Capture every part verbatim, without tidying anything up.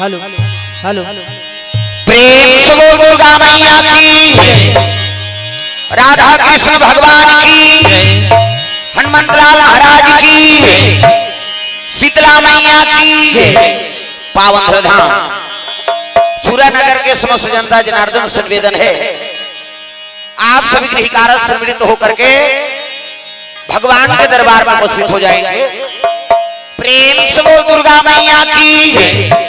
Hello, hello. प्रेम से बोल दुर्गा मैया की, राधा कृष्ण भगवान की, हनुमंतलाल महाराज की, शीतला मैया की, पावन धाम चूरा नगर के समस्त जनता जनार्दन से निवेदन है, आप सभी गृह कार्य से संमिलित होकर के भगवान के दरबार में उपस्थित हो जाएंगे। प्रेम से बोल दुर्गा मैया की।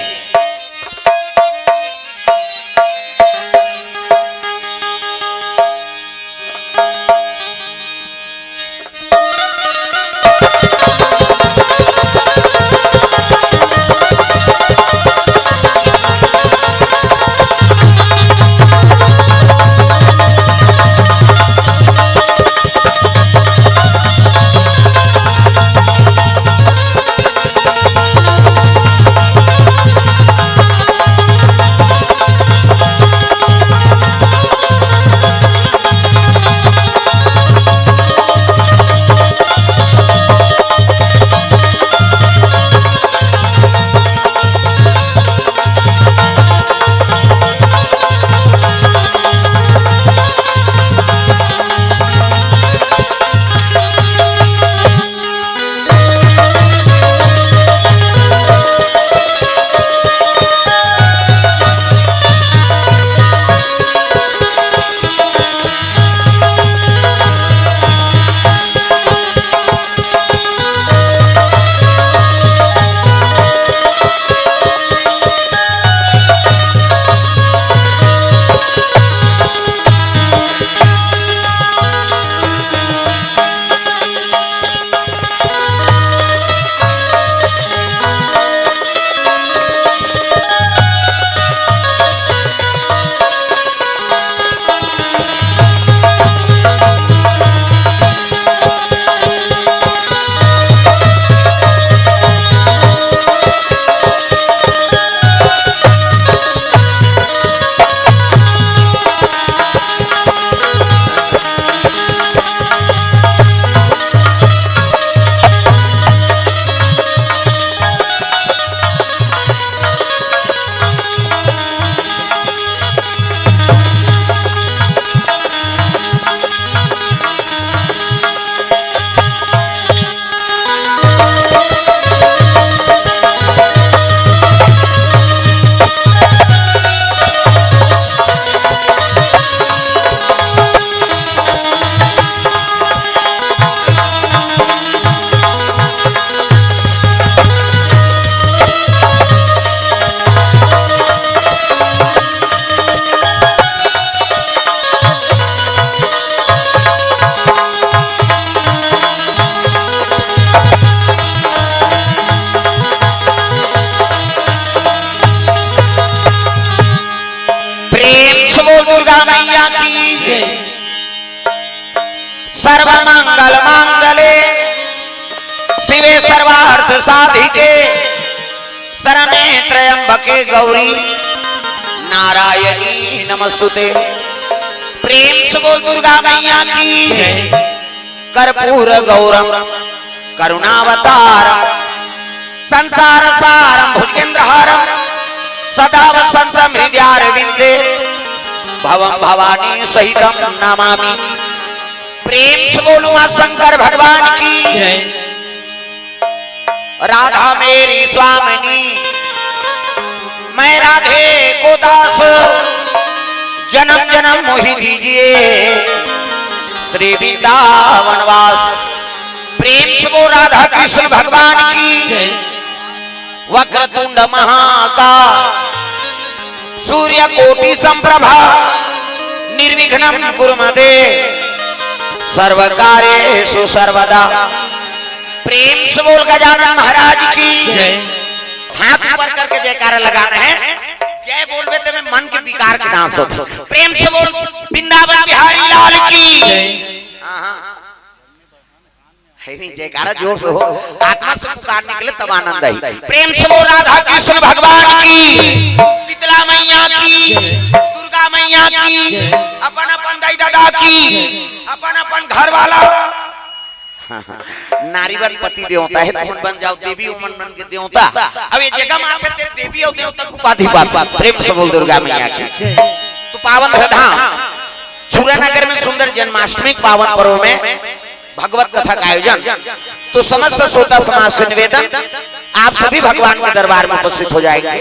प्रेम से बोल दुर्गा मैया की। सर्व मंगल मांगल्ये शिवे सर्वार्थ साधिके शरण्ये त्र्यंबके गौरी नारायणी नमस्तुते। प्रेम से बोल दुर्गा मैया की। कर्पूर गौरम करुणावतारम संसार सारम भुजगेंद्र हारम सदा वसंतम हृदयारविंदे भवम भवानी सहितम नमामि। प्रेम से बोलो माँ शंकर भगवान की। राधा मेरी स्वामिनी, मैं राधे को दास, जन्म जन्म मोहि दीजिए श्री वृंदावन वास। प्रेम से बोल राधा कृष्ण भगवान की। वक्रतुंड महाका सूर्य कोटि संप्रभा निर्विघ्नं कुरु मे देव सर्व कार्येषु सर्वदा। प्रेम से बोल गजानन महाराज की। हाथ ऊपर करके जयकारा लगाना है। जय बोलबे ते में मन के विकार के नाश होथे। प्रेम से बोल वृंदावन बिहारी लाल की। हाँ, हाँ। है नहीं, जयकारा जोर से हो, आत्मा से पुकार निकले तब आनंद आई। प्रेम से बोल राधा कृष्ण भगवान की, शीतला मैया की, दुर्गा मैया की, अपन अपन दाई दादा की, अपन अपन घर वाला। नारीवर पति देवता है, तुमन बन जाओ देवी, उमन बन के देवता। अब ये जगह में आके ते देवी देवता के उपाधि पाथे। प्रेम से बोल दुर्गा मैया की। तो पावन धाम छुरा नगर में सुंदर जन्माष्टमी के पावन पर्व में भगवत कथा का आयोजन। तो समस्त श्रोता समाज से निवेदन, आप सभी भगवान के दरबार में उपस्थित हो जाएंगे।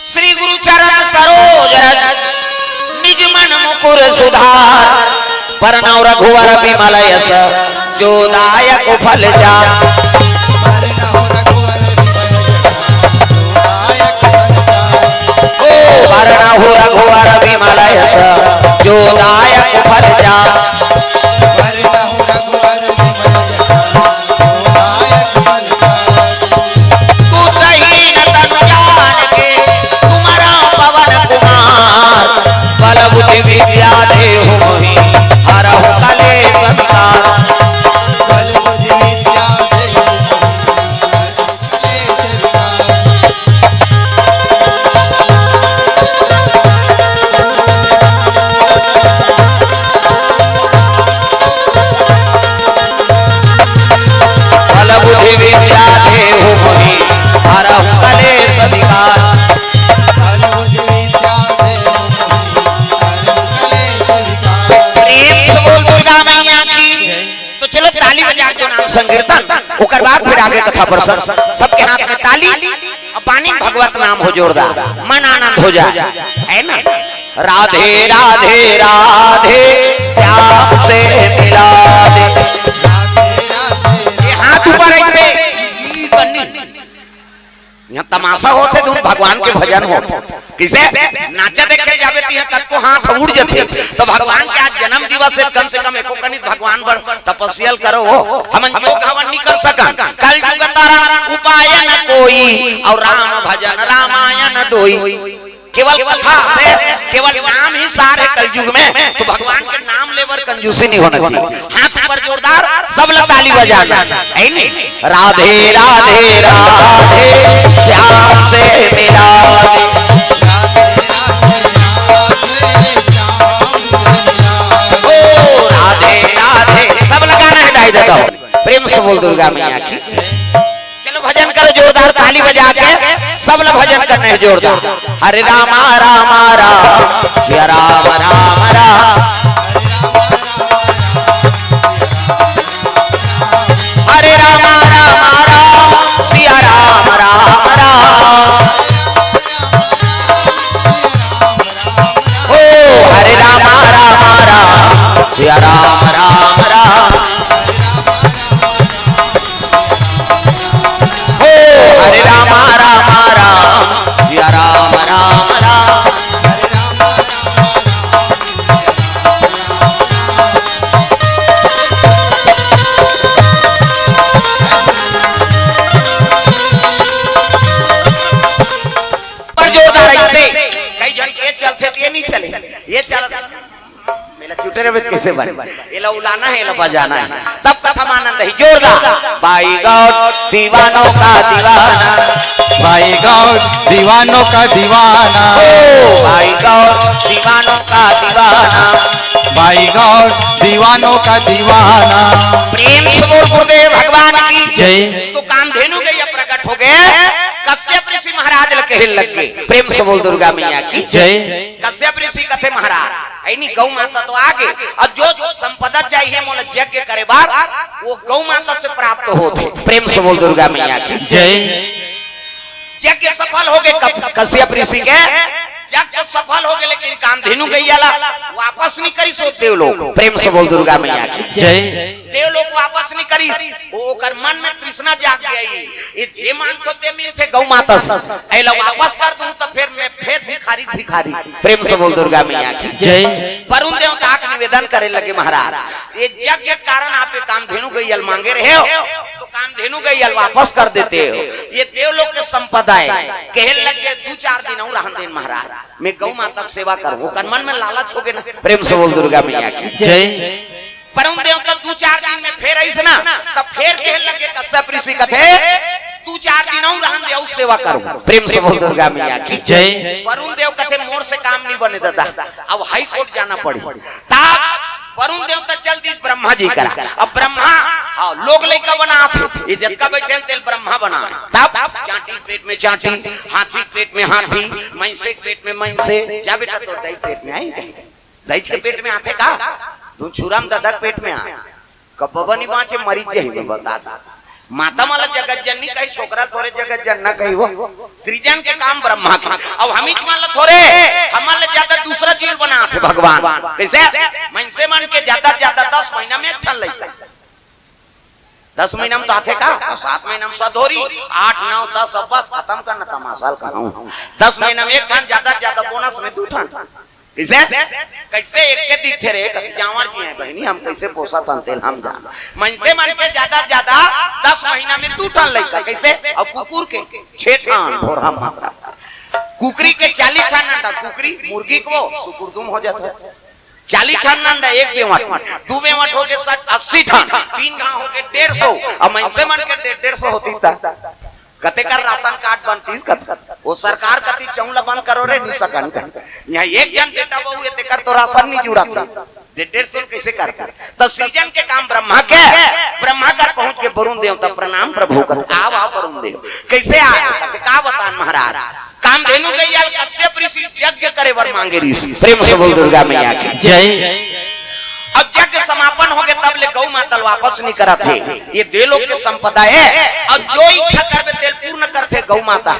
श्री गुरु चरण सरोज रज, निज मन मुकुर सुधार। बरनउँ रघुवर बिमल यस, जो दायक फल चार। ओ बरनउँ रघुवर बिमल यस, जो दायक फल चार। तू दीन तन जान के सुमरउँ पवन कुमार, बल बुद्धि विद्या देहु मोहि, हरहु कलेस विकार। बल बुद्धि विद्या देहु मोहि, हरहु कलेस विकार। प्रेम से बोल दुर्गा मैया की। तो चलो ताली बजा के नाम संकीर्तन, ओकर बाद फिर आगे कथा प्रसंग। सबके हाथ में ताली, अब बानी भगवत नाम हो जोरदार, मन आनंद हो जाए, है ना? राधे राधे राधे, श्याम से मिला दे। ये हाथ ऊपर ऐसे, यहाँ तमाशा होथे, तुम भगवान के भजन होथे। किसे? नाचा देखे जाबे तिहाँ कतको हाथ उड़ जथे। तो भगवान के आज जन्म दिवस हे, कम से कम एको कनित भगवान बर तपस्या ल करो हो। हमन योग हवन नहीं कर सकन। कल युग तरन उपाय न कोई, और राम भजन रामायण दोई। केवल कथा से, केवल नाम ही सार हे कलयुग में। तो भगवान के नाम लेबर कंजूसी नहीं होना चाहिए। हाथ ऊपर जोरदार, सब लोग ताली बजाना, है नी? राधे राधे राधे, श्याम से मिला दे। ओ राधे राधे, सब लगाना है दाई दादा। प्रेम से बोल दुर्गा मैया की। चलो भजन करो जोरदार ताली बजा के, सब लोग भजन करना है जोरदार। हरे रामा रामा राम, सिया राम राम राम। हरे रामा रामा राम, सिया राम राम राम। ओ हरे रामा रामा राम, सिया राम राम राम। ओ हरे रामा रामा राम, सिया राम राम राम। पर जोरदार ऐसे, कई झन के चलथे त ये नहीं चले, ये चल मेला छूटे रहे कैसे बने? एला उलाना है, एला बजाना है, तब कथा में आनंद है। जोरदार। भाई गौर दीवानों का दीवाना, भाई गौर दीवानों का दीवाना, ओ भाई गौर दीवानों का दीवाना, भाई गौर दीवानों का दीवाना। प्रेम से बोल गुरुदेव भगवान की जय। तो कामधेनु गैया प्रकट हो गए, कश्यप ऋषि महाराज ल कहे लग गए। प्रेम से बोल दुर्गा मैया की जय। कश्यप ऋषि कथे महाराज, है नी, गौ माता तो आगे, और जो जो संपदा चाहिए मोला यज्ञ करे बार, वो गौ माता से प्राप्त होथे। प्रेम से बोल दुर्गा मैया की जय। यज्ञ सफल हो गए कप-, कश्यप ऋषि के, यज्ञ तो सफल हो गए, लेकिन कामधेनु गैया ला वापस नहीं करी सो देव लोग। प्रेम से बोल दुर्गा मैया की जय। देव लोग वापस नहीं करी, वो ओकर मन में तृष्णा जाग गई। ये जे मांगथो ते मिलथे गौ माता से। एला वापस कर दूं तो फिर मैं फिर भिखारी भिखारी। प्रेम से बोल दुर्गा मैया की जय। वरुण देवता के निवेदन करे लगे महाराज, ये यज्ञ के कारण आप ये कामधेनु गैया ल मांगे रहे हो, तो कामधेनु गैया ल वापस कर देते हो। ये देवलोक के संपदा है। कहे लगे दू चार दिन और रहन देन महाराज, मैं गौ माता के सेवा करूं। ओकर मन में लालच हो गए ना। प्रेम से बोल दुर्गा मैया की जय। वरुण देवता दू चार दिन में फेर आइस ना, तब फेर कहे लगे कश्यप ऋषि कथे, "दू चार दिन अउ रहन दे, अउ सेवा करूं।" प्रेम से बोल दुर्गा मैया की जय। वरुण देव कथे, "मोर से काम नहीं बने दादा, अब हाई कोर्ट जाना पड़ी।" तब वरुण देवता चल दिस ब्रह्मा जी करा। अब ब्रह्मा, हाँ, लोग लइका बनात हे, ये जतका बइठे हे तेला ब्रह्मा बनाए। तब चांटी के पेट में चांटी, हाथी के पेट में हाथी, मइनसे के पेट में मइनसे। जा बेटा, तोर दाई के पेट में आही कहीं? दाई के पेट में आथे का? तू छुरा में ददा के पेट में आ। कब बबा नहीं बाँचे, मरी जाही, मैं बता दूँ। माता मन ला जगत जननी कही, छोकरा ल थोरे जगत जनना कही हो। सृजन के काम ब्रह्मा के। अब हमीच मन ला थोरे, हमन ले ज्यादा दूसरा जीव बनात हे भगवान। कइसे? मइनसे मन के ज्यादा ज्यादा दस महीना में एक ठन लइका। दस महीना में तो आथे का? अउ सात महीना में सधौरी, आठ, नौ, दस, अब बस खतम करना तमाशा ल कहूँ। दस महीना में एक ठन, ज्यादा ज्यादा बोनस में दू ठन। कइसे? कइसे एक के दिखथे रे? कभी जांवर जी हे बहिनी, हम कइसे पोसत हन तेला हम जान। मइनसे मन के ज्यादा ज्यादा दस महीना में दू ठन लइका। कइसे? अउ कुकुर के छे ठन, भोरहा मात्रा। कुकरी के चालीस ठन अंडा, कुकरी, मुर्गी के सुकुरदुम हो जाथे। चालीस ठन अंडा एक बेंवट, दू बेंवट होगे अस्सी ठन, तीन घांव होगे डेढ़ सौ। अब मइनसे मन के डेढ़, डेढ़ सौ होतिस त कतेक कर राशन कार्ड बनतिस कत? वो सरकार कति चौंला बंद करो रे, नी सकन कहि। इहाँ एक झन बेटा बहू हे, तेकर तो राशन नी जुड़त हे। डेढ़, डेढ़ सौ कइसे करथे? त सृजन के काम ब्रह्मा के, ब्रह्मा कर पहुँच के वरुण देवता प्रणाम प्रभु कथे, आव, आव वरुण देव। कइसे आय? कथे, का बतान महाराज? कामधेनु गइया ल कश्यप ऋषि यज्ञ करे बर मांगे रिहिस। प्रेम से बोल दुर्गा मैया की जय। अब यज्ञ समापन होगे तब ले गौ माता ल वापस नी करत हे। ये देवलोक के संपदा हे, अउ जो इच्छा करबे तेला पूर्ण करथे गौ माता।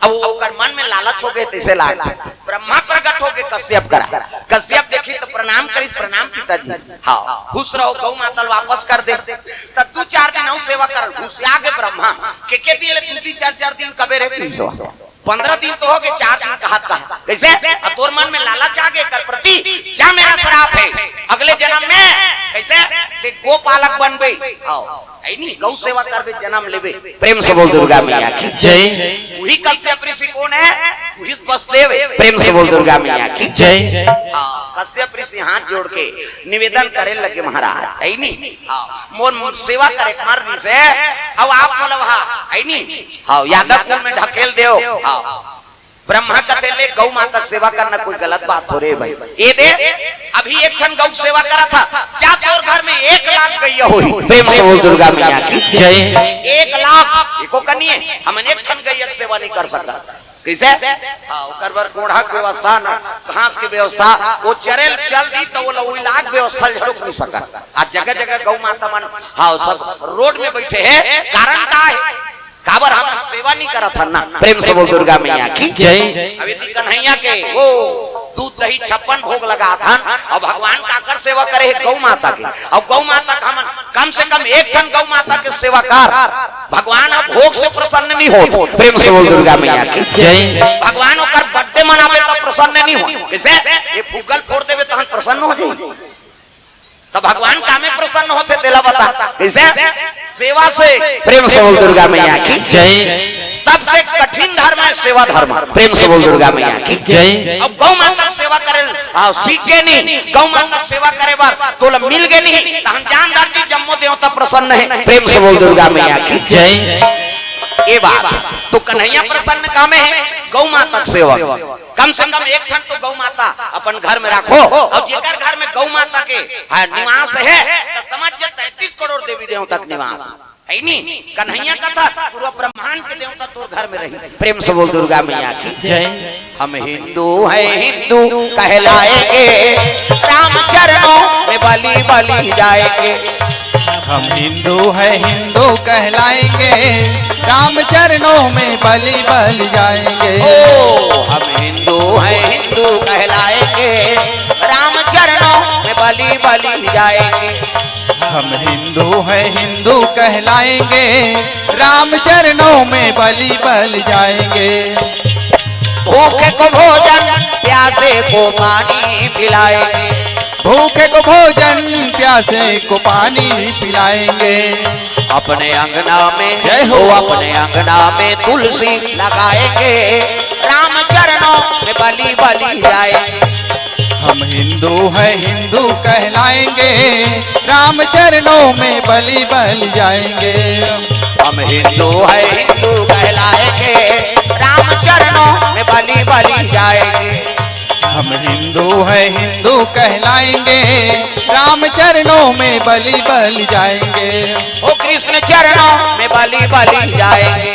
अब ओकर मन में लालच होगे, तइसे लागथे। ब्रह्मा प्रगट होगे कश्यप करा। कश्यप देखिस त प्रणाम करिस, प्रणाम पिताजी। हाँ, खुश रहो, गौ माता ल वापस कर दे। त दू चार दिन अउ सेवा कर, घुसिया गे ब्रह्मा। के के दिन ले दू दू चार चार दिन कबे रे पीसो? पंद्रह दिन तो होगे, चार दिन कहत कहा। कइसे? अब तोर मन में लालच आगे एकर प्रति, जा मेरा श्राप हे, अगले जनम में कइसे ते गोपालक बनबे। हाँ, हे नी, गौ सेवा करबे, जनम लेबे। प्रेम से बोल दुर्गा मैया की जय। उही कश्यप ऋषि कोन हे? उही वसुदेव हे। प्रेम से बोल दुर्गा मैया की जय। हाँ, कश्यप ऋषि हाथ जोड़ के निवेदन करे लगे, महाराज, हे नी, हाँ, मोर, मोर सेवा करे के मन रिहिसे, अब आप मोला वहाँ, हे नी, हाँ, यादव कुल में ढकेल देव। हाँ, ब्रह्मा कथे ले गौ माता के सेवा करना कोई गलत बात थोरे हे भाई। ये दे, अभी एक ठन गौ के सेवा करत हस, जा तोर घर में एक लाख गइया होही। प्रेम से बोल दुर्गा मैया की जय। एक लाख, एको कनी हे, हमन एक ठन गइया के सेवा नी कर सकत। कइसे? हाँ, ओकर बर गोढ़ा के व्यवस्था ना, घास के व्यवस्था, वो चरे ल चल दिस त ओला उइला के व्यवस्था ल झड़ुक नी सकत। आज जगह जगह गौ माता मन, हाँ, सब रोड में बइठे हे, कारण का हे? काबर हमन सेवा नी करत हन ना। प्रेम से बोल दुर्गा मैया की जय। अभी ती कन्हैया के वो दूध दही छप्पन भोग लगात हन, अउ भगवान काकर सेवा करे हे? गौ माता के। अउ गौ माता के हमन कम से कम एक ठन गौ माता के सेवा कर, भगवान अब भोग से प्रसन्न नी होत। प्रेम से बोल दुर्गा मैया की जय। भगवान ओकर birthday मनाबे त प्रसन्न नी होत। कइसे? ये फुग्गा ल फोड़ देबे तहन प्रसन्न हो जाही। त भगवान कामे प्रसन्न होथे तेला बता। कइसे? सेवा से। प्रेम से बोल दुर्गा मैया की जय। सबसे कठिन धर्म हे सेवा धर्म। प्रेम से बोल दुर्गा मैया की जय। अब गौ माता के सेवा करे, हाँ, सीख गे नी, गौ माता के सेवा करे बर तोला मिल गे नी, तहन जान डार जी जम्मो देवता प्रसन्न हे। प्रेम से बोल दुर्गा मैया की जय। ये बात तो कन्हैया प्रसन्न कामे हे, गौ माता के सेवा। कम से कम एक ठन तो गौ माता अपन घर में राखो, अउ जेकर घर में गौ माता के, हाँ, निवास हे, त समझ जे तैंतीस करोड़ देवी देवता के निवास हे नी। कन्हैया कथा, पूरा ब्रह्मांड के देवता तोर घर में रही। प्रेम से बोल दुर्गा मैया की जय। हम हिंदू हैं, हिंदू कहलाएंगे, राम चरणों में बलि बलि जाएंगे। हम हिंदू हैं, हिंदू कहलाएंगे, राम चरणों में बलि बलि जाएंगे। ओ, हम हिंदू हैं, हिंदू कहलाएंगे, राम चरणों में बलि बलि जाएंगे। हम हिंदू हैं, हिंदू कहलाएंगे, राम चरणों में बलि बलि जाएंगे। भूखे को भोजन, प्यासे को पानी पिलाएंगे। भूखे को भोजन, प्यासे को पानी पिलाएंगे। अपने अंगना में, जय हो। अपने अंगना में तुलसी लगाएंगे, राम चरणों में बलि बलि जाएंगे। हम हिंदू हैं, हिंदू कहलाएंगे, राम चरणों में बलि बलि जाएंगे। हम हिंदू हैं, हिंदू कहलाएंगे, राम चरणों में बलि बलि जाएंगे। हम हिंदू है, हिंदू कहलाएंगे, राम चरणों में बलि बलि जाएंगे। ओ कृष्ण चरणों में बलि बलि जाएंगे।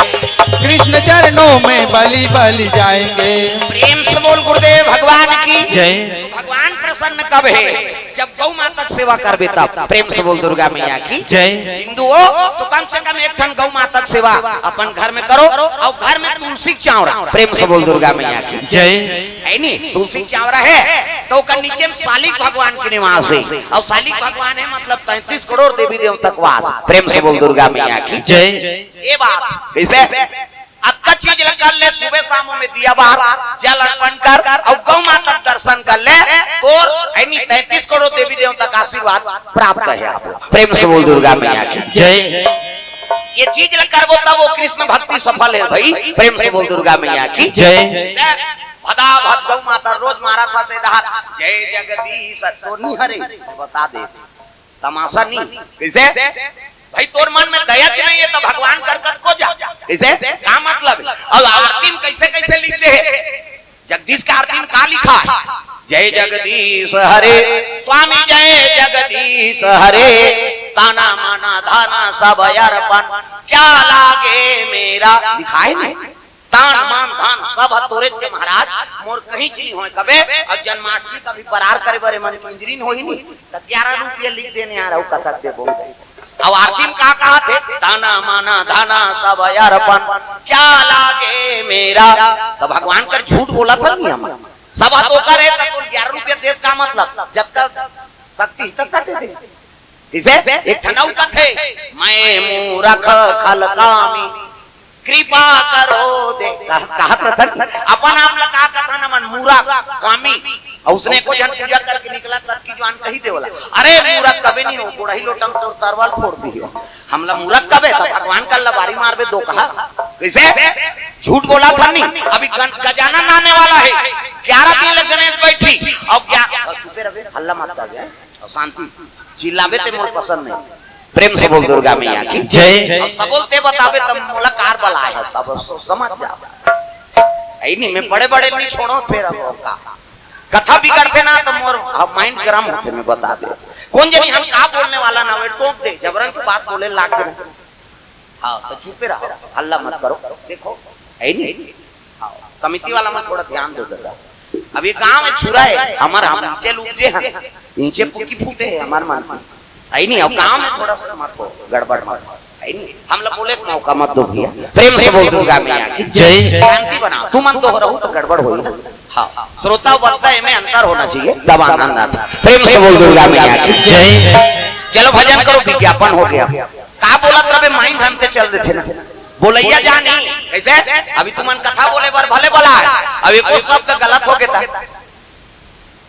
कृष्ण चरणों में बलि बलि जाएंगे। प्रेम से बोल गुरुदेव भगवान की। जय। भगवान प्रसन्न कब है? जब गौ माता के सेवा करबे तब। प्रेम से बोल दुर्गा मैया की। जय। हिंदू हो तो कम से कम एक ठन गौ माता के सेवा अपन घर में करो, अउ घर में तुलसी के चावरा। प्रेम से बोल दुर्गा मैया की। जय। है नी, तुलसी के चावरा है तो ओकर नीचे में सालिक भगवान के निवास है, अउ सालिक भगवान है मतलब तैंतीस करोड़ देवी देवता के वास। प्रेम से बोल दुर्गा मैया की। जय। ये बात कैसे? अतका चीज ल कर ले, सुबह शाम में दिया बार, जल अर्पण कर अउ गौ माता के दर्शन कर ले, तोर यानी तैंतीस करोड़ देवी देवता का आशीर्वाद प्राप्त है आप लोग। प्रेम से बोल दुर्गा मैया की। जय। ये चीज ल करबो तब वो कृष्ण भक्ति सफल है भाई। प्रेम से बोल दुर्गा मैया की। जय। भदा भद गौ माता रोज मारा था से दहार, जय जगदीश, तो नहीं हरे, बता दे। तमाशा नहीं। कैसे? भाई तोर मन में दया के नहीं है तो भगवान कर कतको जा। कैसे? का मतलब? अब आरती में कैसे कैसे लिख दे? जगदीश के आरती में का लिखा है? जय जगदीश हरे, स्वामी जय जगदीश हरे, ताना माना धाना सब अर्पण, क्या लागे मेरा, लिखा है ना? तान मान धान सब ह तोरे चे महाराज, मोर कहीं चीज होय कबे। अउ जन्माष्टमी का भी परार करे बरे मन के इंजरी होही नी, त ग्यारह रुपया लिख देने आ रहू, कतक दे बोल दे। अब आरती में का कहा थे? ताना माना धाना सब अर्पण, क्या लागे मेरा। तो भगवान कर झूठ बोला था नहीं हम, सब ह तो करे, त तू ग्यारह रुपया देस का मतलब, जब तक शक्ति तक का दे दे। इसे एक ठन अउ कथे, मैं मूरख खल कामी, कृपा करो दे। कह-, कहत रथन, अपन आप ल का कथन, मन मूरख कामी। अउ उसने को झन पूजा करके निकला, तब की जवान कही दे वाला, अरे मूरख कबे नहीं हो, गोड़ही लोटम तोर तरवाल फोड़ दी हो। हमला मूरख कबे, तब भगवान का लबारी मारबे दो कहा। कैसे? झूठ बोला था नहीं, अभी गन-, गजानन आने वाला है, ग्यारह दिन लग गणेश बैठी, अउ क्या, अउ चुपे रहे, हल्ला मत कर जाए। अउ शांति, चिल्लाबे ते मोर पसंद नहीं। प्रेम से बोल दुर्गा मैया की। जय। अउ सबोल ते बताबे तब मोला कार बलाए हस, तब स-, समझ जा। ऐ नहीं, मैं बड़े बड़े नहीं छोड़ो, फिर अब का। कथा बिगड़ते ना तो मोर, हाँ, mind गरम होते, मैं बता दे। कौन जनी हम का बोलने वाला ना, वे टोक दे, जबरन की बात बोले लाग दे। हाँ, तो चुपे रहो, हल्ला मत करो। देखो, है नहीं? हाँ, समिति वाला मन थोड़ा ध्यान दो दादा। अब ये गांव में छुरा है, हमार हम नीचे लुक दे हैं, नीचे पुकी फूटे है हमार मन की। है नहीं? अब गांव में थोड़ा सा मत हो, गड़बड़ मत हो। है नहीं? हम लोग बोले मौका मत दो भैया। प्रेम से बोल दुर्गा मैया की। जय। शांति बनाओ, तू मन तो हो रहू तो गड़बड़ होई। हाँ, श्रोता वक्ता में अंतर होना चाहिए, तब आनंद आता। प्रेम से बोल दुर्गा मैया की। जय। चलो भजन करो, विज्ञापन हो गया। का बोला तबे mind हमके चल देथे ना। बोलैया जानी, कैसे? अभी तुमन कथा बोले बर भले बोला है, अब एको शब्द गलत हो गया था।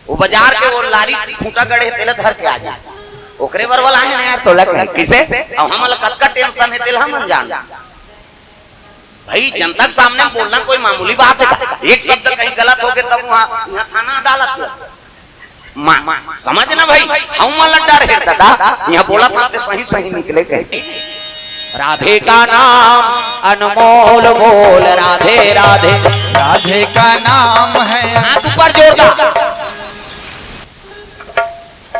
वो बाजार के वो लारी खूंटा गड़े तेला धर के आ जाए। ओकरे बर वाला है ना यार, तोला कहे, कैसे? अब हमला कतका tension है, तेला हमन जान। भाई, जनता के सामने बोलना कोई मामूली बात है का? एक शब्द कहीं गलत हो गया तब वहाँ, यहाँ थाना अदालत है। मा-, समझ ना भाई, हम वाला डर है दादा, यहाँ बोला था तो सही सही निकले कहे। राधे का नाम अनमोल बोल, राधे राधे। राधे का नाम है। हाथ ऊपर जोरदार।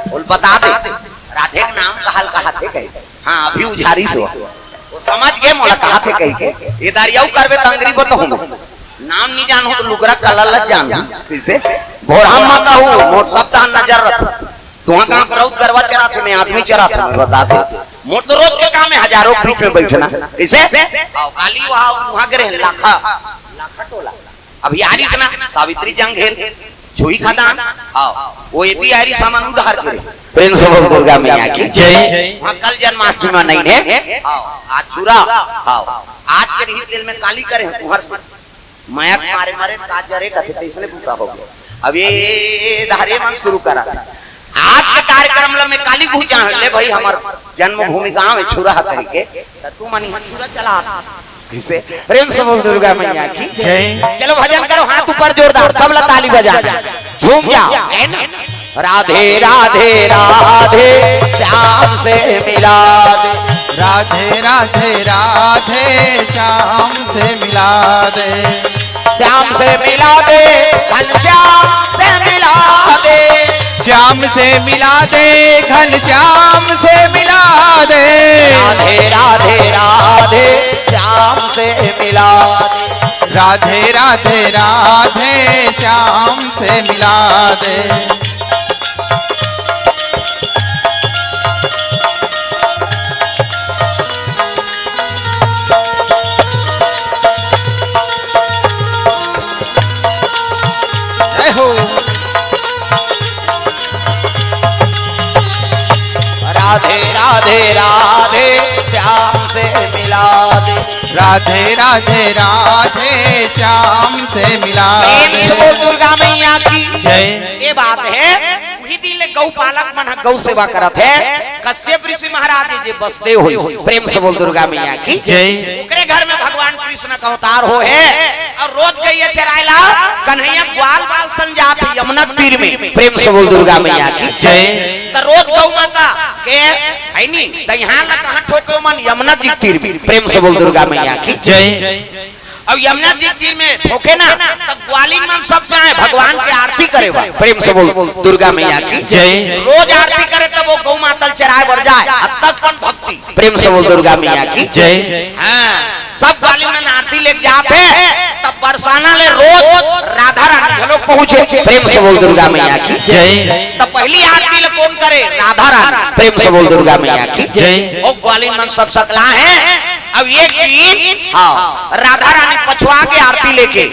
बोल, बता दे, राधे के नाम कहल कहा थे कहे। हाँ, अभी उझारी से। वो समझ गए मोला कहा थे कही के। ये दारियाऊ करबे त अंगरी बताहूँ। नाम नहीं जानहूँ तो लुगरा कला लग जान। कैसे? भोरहा मत आहू, मोर सब तहां नजर रथ। तुहा गांव के रउत गरवा चरात हो, मैं आदमी चरात हो, मैं बता दे। मोर तो रोज के काम है, हजारों के बीच में बैठना। कैसे? आओ, काली वहाँ, वहाँ के रहे, लाखा, लाखा टोला। अभी आरिस ना, सावित्री जंग घेर, छुई खदान, हाँ, वो एती आरिस हमन उधार करे। प्रेम से बोल दुर्गा मैया की। जय। वहाँ कल जन्माष्टमी मनाई है, हाँ, आज छुरा, हाँ, आज के रही तेल में काली करे हैं, तुहर से। मया के मारे मारे का जरे कथे, तइसने बूता हो गया। अब ये धारे मन शुरू करा। आज के कार्यक्रम ल में काली घुस जान ले भाई, हमर जन्मभूमि गांव है छुरा कह के, त तू मन इहाँ छुरा चला। कैसे? प्रेम से बोल दुर्गा मैया की। जय। चलो भजन करो, हाथ ऊपर जोरदार, सब ला ताली बजा, झूम जाओ, है ना? राधे राधे राधे, श्याम से मिला दे। राधे राधे राधे, श्याम से मिला दे। श्याम से मिला दे, घनश्याम से मिला दे। श्याम से मिला दे, घनश्याम से मिला दे। राधे राधे राधे, श्याम से मिला दे। राधे राधे राधे, श्याम से मिला दे। जय हो। राधे राधे राधे, श्याम से मिला दे। राधे राधे राधे, श्याम से मिला दे। प्रेम से बोल दुर्गा मैया की जय। ये बात है, उही दिन ले गौ पालक मन ह गौ सेवा करत हे। कश्यप ऋषि महाराज जी जे बसदेव होइस, प्रेम से बोल दुर्गा मैया की जय। ओकरे घर में भगवान कृष्ण का अवतार हो हे और रोज गैया चराए ला कन्हैया ग्वाल बाल सन जात हे यमुना के तीर में, प्रेम से बोल दुर्गा मैया की जय। त रोज गौ माता के है नी, त यहाँ ला कहाँ ठोके मन, यमुना जी के तीर में, प्रेम से बोल दुर्गा मैया की जय। अब यमुना जी के तीर में ठोके ना, तब ग्वालिन मन सब जाए भगवान के आरती करे बर। प्रेम से बोल दुर्गा मैया की जय। रोज आरती करे तब वो गौ माता ल चराए बर जाए, अतकन भक्ति। प्रेम से बोल दुर्गा मैया की जय। हाँ, सब ग्वालिन मन आरती लेके जात हे, तब बरसाना ले रोज राधा रानी घलो पहुँचे। प्रेम से बोल दुर्गा मैया की जय। तब पहली आरती ले कौन करे? राधा रानी। प्रेम से बोल दुर्गा मैया की जय। ओ ग्वालिन मन सब सकला हे, अब एक दिन, हाँ, राधा रानी पछुआ के आरती लेके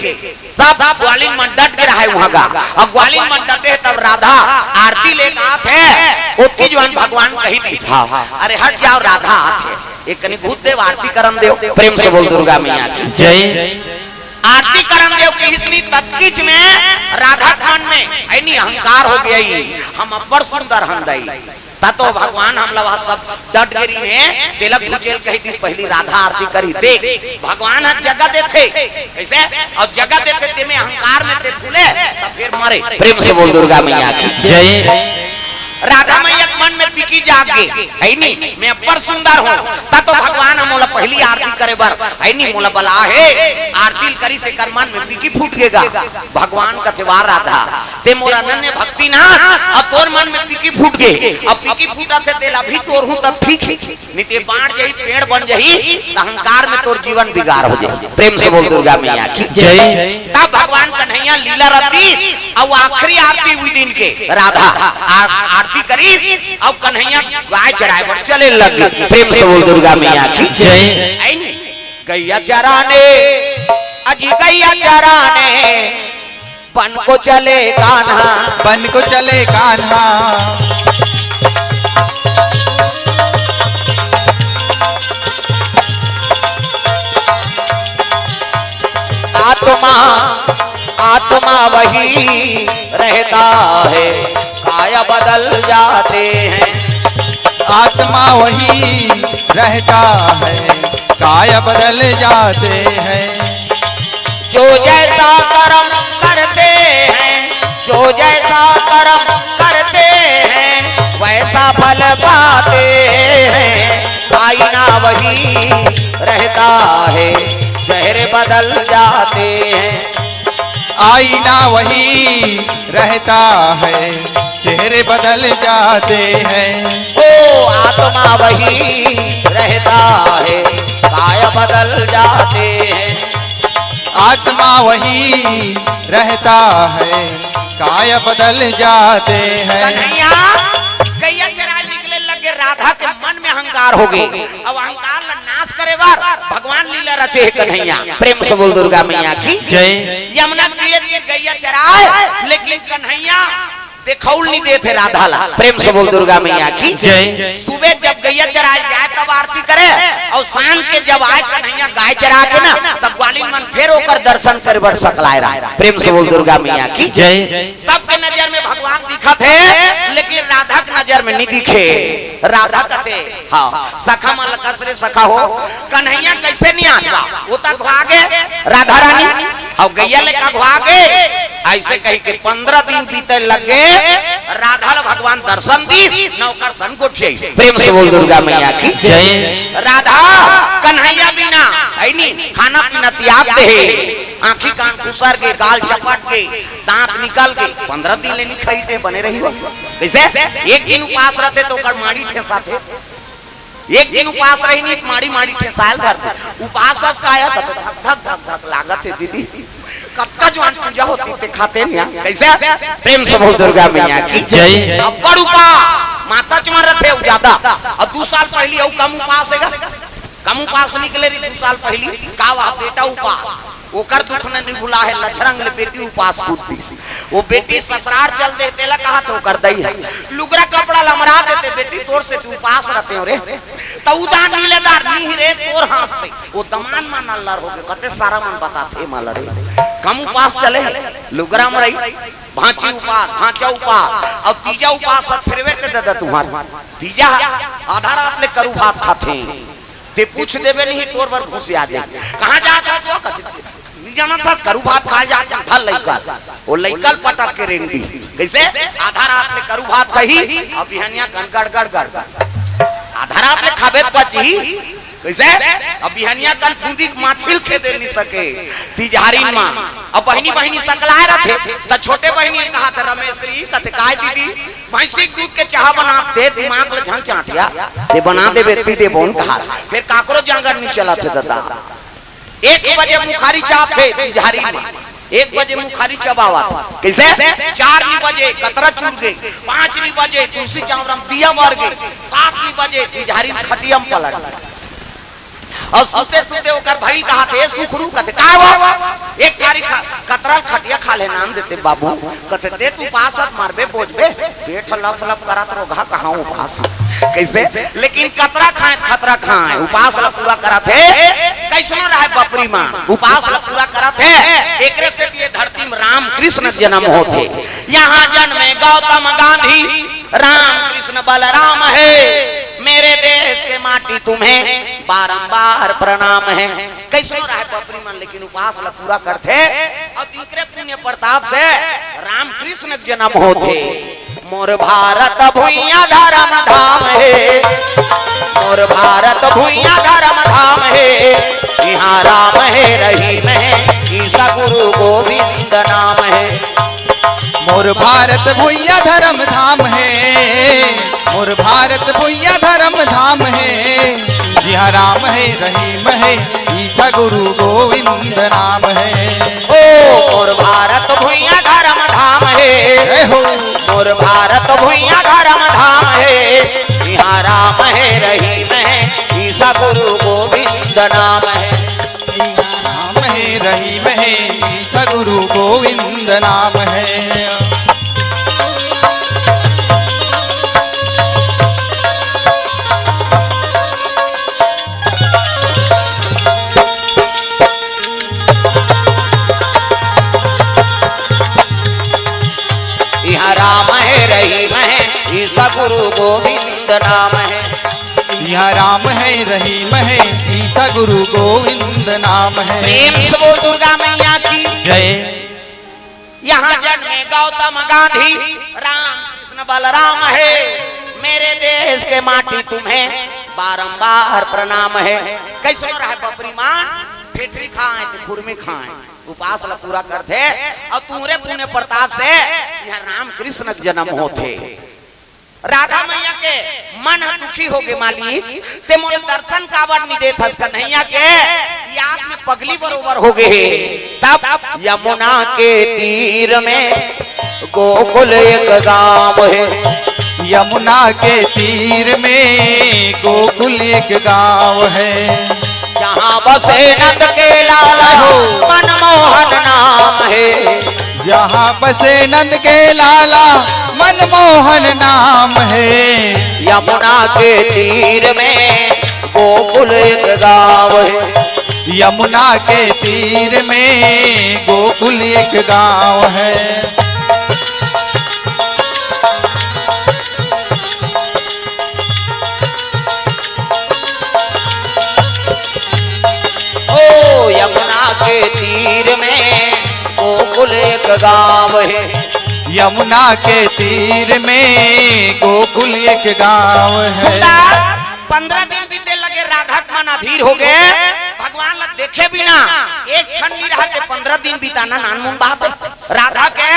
सब ग्वालिन मन डट के रहे वहां का। अब ग्वालिन मन डटे तब राधा आरती लेके आत हे। ओतकी जुवान भगवान कही दिस, हाँ, अरे हट जाव, राधा आत हे, एक कनी घूत देव, आरती करन देव। प्रेम से बोल दुर्गा मैया की जय। आरती करन देव किहिस नी, ततकीच में राधा के मन में ऐनी अहंकार हो गई, हम अब्बड़ सुंदर हन दई। त तो भगवान हमला वह सब डट गे रहिन हे, तेला घुचेल कही दिस, पहली राधा आरती करी। देख, भगवान ह जगह देथे, ऐसे, और जगह देथे, तेमे अहंकार में ते फूले, त फिर मरे। प्रेम से बोल दुर्गा मैया की जय। राधा मैया के मन में पिकी जाग गे, है नी, मैं अब्बड़ सुंदर हूँ, त तो भगवान ह मोला पहली आरती करे बर, है नी, मोला बला हे, आरती करी से कर मन में पिकी फूट गेगा। भगवान कथे, "वाह राधा, ते मोर अनन्य भक्ति ना, अब तोर मन में पिकी फूट गे, अब पिकी फूटत हे, तेला भी टोरहूं तब ठीक हे, नहीं ते बाढ़ जही, पेड़ बन जही, त अहंकार में तोर जीवन बिगाड़ हो जाही।" प्रेम से बोल दुर्गा मैया की जय। तब भगवान कन्हैया लीला रति, अब आखिरी आरती हुई दिन के, राधा आ-, आरती करी, अब कन्हैया गाय चराए बर चले लग गे। प्रेम से बोल दुर्गा मैया की जय। ऐ नी, गैया चराने, अजी गैया चराने, बन को चले कान्हा। बन को चले कान्हा। आत्मा, आत्मा वही रहता है, काया बदल जाते हैं। आत्मा वही रहता है, काया बदल जाते हैं। जो जैसा कर्म करते हैं, जो जैसा कर्म करते हैं, वैसा फल पाते हैं। आईना वही रहता है, चेहरे बदल जाते हैं। आईना वही रहता है, चेहरे बदल जाते हैं। ओ आत्मा वही रहता है, काय बदल जाते हैं। आत्मा वही रहता है, काय बदल जाते हैं। कन्हैया, गैया चराए निकले लगे, राधा के मन में अहंकार हो गए। अब अहंकार ला नाश करे बर भगवान लीला रचे हे कन्हैया। प्रेम से बोल दुर्गा मैया की जय। यमुना तीरे तीर गैया चराए, लेकिन कन्हैया देखउल नहीं देथे राधा ला। प्रेम से बोल दुर्गा मैया की जय। सुबह जब गैया चराए जाए तब आरती करे, और शाम के जब आए कन्हैया गाय चरा के ना, तब ग्वालिन मन फिर ओकर दर्शन करे बर सकलाए रहा। प्रेम से बोल दुर्गा मैया की जय। सबके नजर में भगवान दिखत हे, लेकिन राधा के नजर में नहीं दिखे। राधा कथे, हाँ, सखा मन ल कस रे सखा हो, कन्हैया कैसे नहीं आत बा? वो त अघवा गे, राधा रानी, अउ गैया ले का अघवा गे। ऐसे कही के पंद्रह दिन बीते लगे, राधा ल भगवान दर्शन दीस, न ओकर सन गोठियाइस। प्रेम से बोल दुर्गा मैया की जय। राधा कन्हैया बिना, ऐ नी, खाना पीना त्याग दे हे। आँखी कान खुसर गे, गाल चपट गे, दांत निकल गे, पंद्रह दिन ले नइ खाही ते बने रही हो। कइसे? एक दिन उपास रहिथे त ओकर माड़ी ठेंसाथे। एक दिन उपास रही नहीं, माड़ी माड़ी ठेंसाय ल धरथे। उपास अस का आय, धक धक धक धक लागत हे दीदी। कतका जुवार पूजा होतिस ते खाते नहीं। कइसे? प्रेम से बोल दुर्गा मैया की जय। अब्बड़ उपास, माता चमन रहिथे अउ जादा। अउ दू साल पहिली अउ कम उपास हे गा। कम उपास निकले रही दू साल पहिली, का वा बेटा उपास। ओकर दुख न निभुला हे, लछरंग ले बेटी उपास कूद दिस। ओ बेटी ससुरार चल दे, तेला कहत हे ओकर दई ह, लुगरा कपड़ा ल अमरा देते बेटी, तोर सेती उपास रहितेंव रे। त उदार नी ले दार नी रे तोर हाथ से। ओ दमांद मन अल्लर होगे, कते सारा मन बताथे मला रे। कम उपास चले हे, लुगरा अमरई, भांची उपास, भांचा उपास, अउ तीजा उपास ह फेरवे ते ददा तुम्हर। तीजा ह आधा रात ले करू भात खाथे। ते पूछ देबे नहीं, तोर बर घुसिया दे। कहाँ जात हस वो? कथे, "नी जानत हस, करू भात खाय जात हन, धर लइका।" ओ लइका ल पटक के रेंग दिही। कइसे? आधा रात ले करू भात खाही, अउ बिहनिया कन गड़ गड़ गड़ गड़। आधा रात ले खाबे त पचही। कइसे? अउ बिहनिया कन फूंदी के माछी ल खेदे नइ सके। तिजहारी म। अउ बहिनी, बहिनी सकलाय रथे, त छोटे बहिनी ल कहत हे, "रमेश्वरी," कथे, "काय दीदी?" "भैंसी के दूध के चाहा बना दे, दिमाग ल झन चांटिया, ते बना देबे, पी देबो न कहा।" फेर काकरो जांगर नइ चलत हे ददा। एक बजे मुखारी चाबथे तिजहारी म, एक बजे मुखारी चबावत। कइसे? चार नी बजे कतरा चुर गे, पाँच नी बजे तुलसी चांवरा म दिया बर गे, सात नी बजे तिजहारी म खटिया म पलट। अउ सुते सुते ओकर भई ल कहत हे, "ए सुखरू," कथे, "काय वो?" "एक थारी खा-, कतरा ल खटिया खा ले नान देते बाबू।" कथे, "ते त उपास अस, मरबे बोजबे, पेट लप लप करत, रोगहा कहाँ उपास।" कइसे? लेकिन कतरा खाय, खतरा खाय, उपास ल पूरा करत हे। कइसनो रहय बपरी मन, उपास ल पूरा करत हे। एकरे सेती ये धरती म राम कृष्ण के जनम होथे। यहाँ जन्मे गौतम गांधी, राम कृष्ण बलराम हे। मेरे देश के माटी तुम्हें बारंबार प्रणाम है। कइसनो रहय बपरी मन, लेकिन उपास ल पूरा करथे अउ तिंकरे पुण्य प्रताप से राम कृष्ण के जनम होथे। मोर भारत भुइयां धरम धाम हे, मोर भारत भुइयां धरम धाम हे, इहाँ राम हे रहीम हे, ईसा गुरु गोविंद नाम हे। मोर भारत भुइयां धरम धाम हे, मोर भारत भुइयां धरम धाम हे, जिहाँ राम हे रहीम हे, ईसा गुरु गोविंद नाम हे। ओ मोर भारत भुइयां धरम धाम हे, जय हो। मोर भारत भुइयां धरम धाम हे, इहाँ राम हे रहीम हे, ईसा गुरु गोविंद नाम हे। इहाँ राम हे रहीम हे, ईसा गुरु गोविंद नाम हे। इहाँ राम हे रहीम हे, ईसा गुरु गोविंद नाम हे। इहाँ राम हे रहीम हे, ईसा गुरु गोविंद नाम हे। प्रेम से बोल दुर्गा मैया की जय। यहाँ जन्मे गौतम गांधी, राम कृष्ण बलराम हे। मेरे देश के माटी तुम्हें बारंबार प्रणाम हे। कइसनो रहय बपरी मन, फेटरी खाय ते खुरमी खाय, उपास ल पूरा करथे अउ तुंहरे पुण्य प्रताप से इहाँ राम कृष्ण के जनम होथे। राधा मैया के मन ह दुखी होगे, "मालिक, ते मोला दर्शन काबर नइ देत हस?" कन्हैया के याद में पगली बरोबर होगे हे। तब यमुना के तीर में गोकुल एक गांव हे। यमुना के तीर में गोकुल एक गांव हे। जहाँ बसे नंद के लाला हो। मनमोहन नाम हे। जहाँ बसे नंद के लाला मनमोहन नाम हे। यमुना के तीर में गोकुल एक गांव हे। यमुना के तीर में गोकुल एक गांव हे। ओ यमुना के तीर में गोकुल एक गांव हे। यमुना के तीर में गोकुल एक गांव हे। सुंदर, पंद्रह दिन बीते लगे, राधा के मन अधीर होगे। भगवान ला देखे बिना एक क्षण नहीं रहते, पंद्रह दिन बिताना नानमुन बात हे। राधा के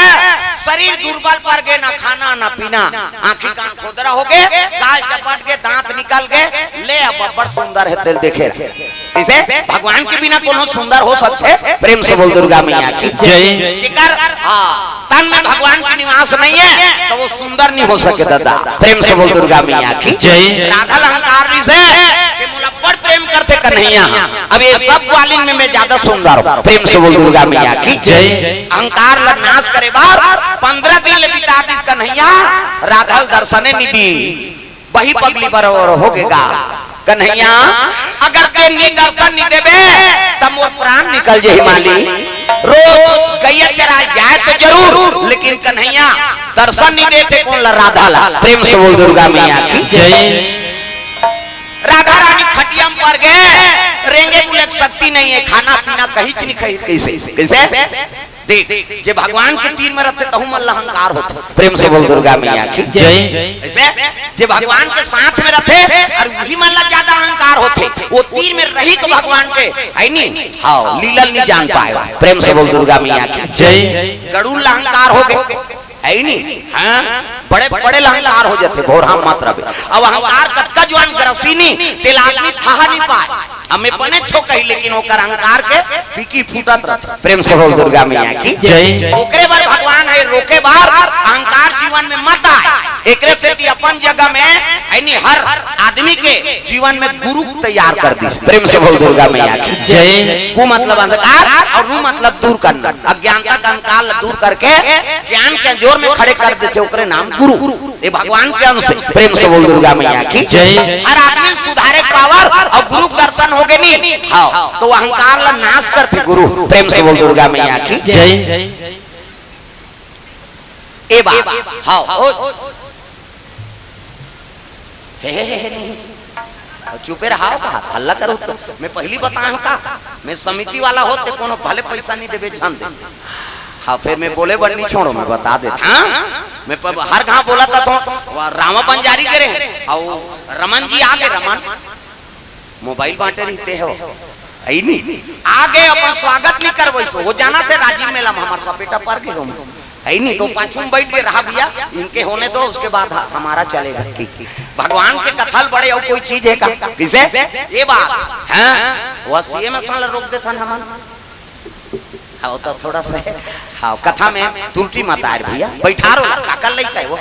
शरीर दुर्बल पड़ गे, ना खाना ना पीना, आंखी कान खोदरा हो गे, गाल चपट गे, दांत निकल गे, ले अब बड़ सुंदर हे तेल देखे रह। इसे भगवान के बिना कोनो सुंदर हो सकथे? प्रेम से बोल दुर्गा मैया की जय। जेकर हाँ तन में भगवान के निवास नहीं है तो वो सुंदर नहीं हो सके दादा। प्रेम से बोल दुर्गा मैया की जय। राधा ला अहंकार रिहिसे कि मोला बड़ प्रेम करथे कन्हैया। अब ये सब ग्वालिन में मैं ज्यादा सुंदर हूँ। प्रेम से बोल दुर्गा मैया की जय। अहंकार ला नाश करे बर पंद्रह दिन ले बिता दिस कन्हैया, राधा ला दर्शने नहीं दी। वही पगली बरोबर हो गे गा। कन्हैया, अगर ते नी दर्शन नी देबे, त मोर प्राण निकल जही माली। रोज गैया चराय जाए तो जरूर, लेकिन कन्हैया दर्शन नी देथे कोन ला? राधा ला। प्रेम से बोल दुर्गा मैया की जय। राधा रानी खटिया में पड़ गे, रेंगे बोले शक्ति नहीं है, खाना पीना कहीं की नहीं खाई, कैसे कैसे? देख, जे भगवान के तीर में रथे, तहू मन ला अहंकार होथे। प्रेम से बोल दुर्गा मैया की जय। ऐसे जे भगवान के साथ में रथे और वही मन ला ज्यादा अहंकार होथे, वो तीर में रही तो भगवान के है नी, हाँ, लीला नी जान पाए। प्रेम से बोल दुर्गा मैया की जय। गरुड़ ला अहंकार हो गे, है नी, हाँ, बड़े बड़े ला अहंकार हो जाथे, भोरहा मत रहे। अब अहंकार कतका जुआन ग्रसी नी, तेला आदमी थाह नी पाए। अब मैं बने छो कही, लेकिन ओकर अहंकार के पीकी फूटत रथे। प्रेम से बोल दुर्गा मैया की जय। ओकरे बर भगवान है रोके बर, अहंकार जीवन में मत आए। एकरे सेती अपन जगह में यानी हर आदमी के जीवन में गुरु तैयार कर दिस। प्रेम से बोल दुर्गा मैया की जय। गु मतलब अंधकार और रू मतलब दूर करना, अज्ञानता का अंधकार ला दूर करके ज्ञान के जोर में खड़े कर देथे, ओकरे नाम गुरु। ये भगवान के अंश है। प्रेम से बोल दुर्गा मैया की जय। हर आदमी सुधारे पावर और गुरु के दर्शन हो गे नी, हाँ, तो अहंकार ला नाश करथे गुरु। प्रेम से बोल दुर्गा मैया की जय। ए बात, हाँ, ओ, हे, हे, हे, हे, नहीं। अउ चुपे रहा हो कहा, हल्ला करो तो। मैं पहली बताया हूँ का, मैं समिति वाला हो ते कोनो भले पैसा नहीं देबे, झन दे। हाँ, फिर मैं बोले बर नहीं छोड़ो, मैं बता देता। हाँ? मैं प-, हर गांव बोला था तो वह रामा बंजारी करे हैं, और रमन जी आ गए, रमन मोबाइल बांटे रहते हो, है नी? आ गए, अपन स्वागत नहीं करवइस हो, वो जाना थे राजीव मेला में हमार सपेटा पर गए हो। है नी, तो पाछू में बैठ के रहा भैया, इनके होने दो, उसके बाद ह-, हमारा चलेगा। भगवान के कथा ले बड़े अउ कोई चीज है का? किसे? ये बात, हाँ? वो सीएम साला रोक देथन हमन। हाँ, तो थोड़ा सा, हाँ, कथा में त्रुटि मत आए भैया, बैठा रो, काकर लइका है वो?